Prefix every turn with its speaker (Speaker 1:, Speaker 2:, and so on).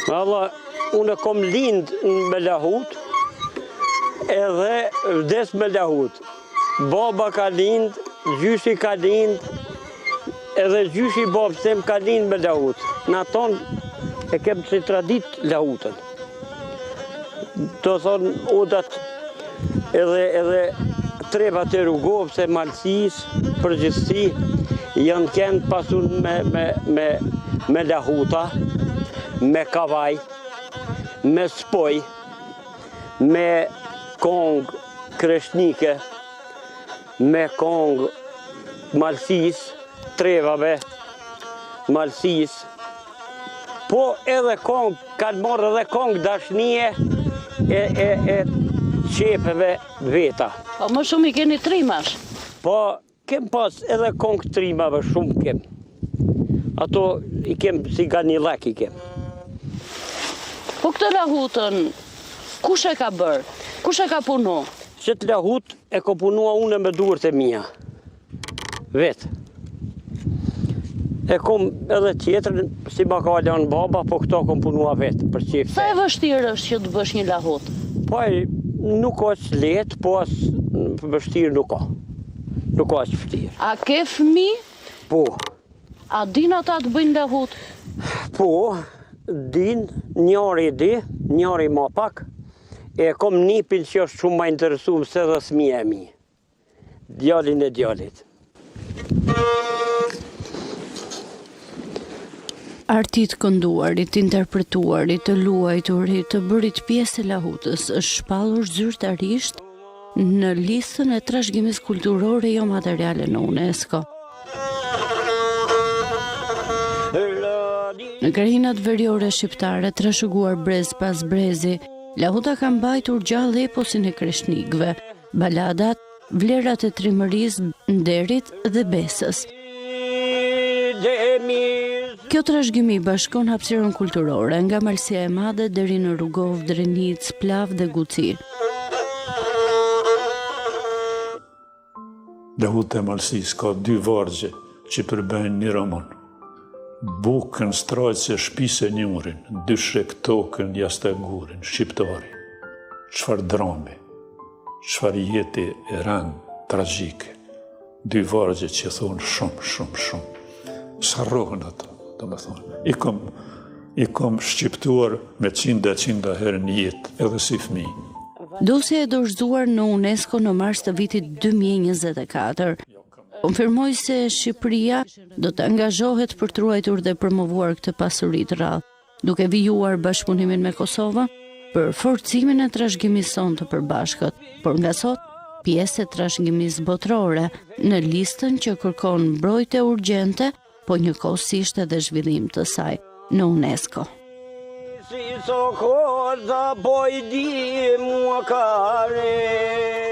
Speaker 1: Valla, unë kom lind me lahut, edhe vdes me lahut. Baba ka lind, gjyshi ka lind, edhe gjyshi i babës tem ka lind me lahut. Na tonë e kem si tradit lahutën. Do thonë, odat edhe, edhe trevat e Rugovës e Malësisë, përgjithësi, janë kenë pasun me, me, me, me lahuta, me kavaj, me spoj, me kongë kreshnike, me kongë Malësisë, trevave, Malësisë, po edhe kongë, kanë marrë edhe kongë dashnije e, e, e qefeve veta.
Speaker 2: Po më shumë i keni trimash?
Speaker 1: Po, kem pas edhe kongë trimave shumë kem. Ato i kem si ganillek i kem.
Speaker 2: Po këtë lahutën, kush e ka bërë? Kush e ka punu?
Speaker 1: Qëtë lahut e kom punua une me duart e mia. Vetë. E kom edhe tjetrën, si ma ka lanë baba, po këto kom punua vetë, për qejf.
Speaker 2: Sa e vështirë është që të bësh një lahut?
Speaker 1: Po, nuk është lehtë, po as vështirë nuk ka. Nuk ka as vështirë.
Speaker 2: A ke fëmi?
Speaker 1: Po.
Speaker 2: A din ata të bëjnë lahut?
Speaker 1: Po, din, njëri di, njëri ma pak, e kom nipin që është shumë ma interesum se dhe fëmija e mi. Djalin e djalit.
Speaker 2: Arti i të kënduarit, të interpretuarit, të luajturit, të bërit pjesë e lahutës është shpallur zyrtarisht në listën e trashëgimisë kulturore jomateriale në UNESCO. Në krahinat veriore shqiptare, trashëguar brez pas brezi, lahuta ka mbajtur gjallë eposin e kreshnikëve, Baladat, vlerat e trimërisë, nderit dhe besës. Kjo trashëgimi bashkon hapësirën kulturore nga Malësia e Madhe deri në Rugovë, Drenicë, Plavë dhe Guci.
Speaker 3: Lahuta e Malësisë ka dy vargje që përbëjnë një roman. Bukën strajcë e shpisë e njurin, dyshek tokën jastagurin, shqiptari. Çfarë drami, çfarë jete e rëndë, tragjike. Dy vargje që thonë shumë, shumë, shumë. S'harrohen ato, domethonë. I kom, i kom shqiptuar me qinda qinda herë në jetë, edhe si fëmijë.
Speaker 2: Dosja e dorëzuar në UNESCO në mars të vitit 2024 konfirmoi se Shqipëria do të angazhohet për të ruajtur dhe promovuar këtë pasuri të rrallë, duke vijuar bashkëpunimin me Kosovën për forcimin e trashëgimisë sonë të përbashkët, por nga sot pjesë e trashëgimisë botërore në listën që kërkon mbrojtje urgjente, po njëkohësisht edhe zhvillim të saj në UNESCO.
Speaker 1: Si sokolza, po i di mua kare.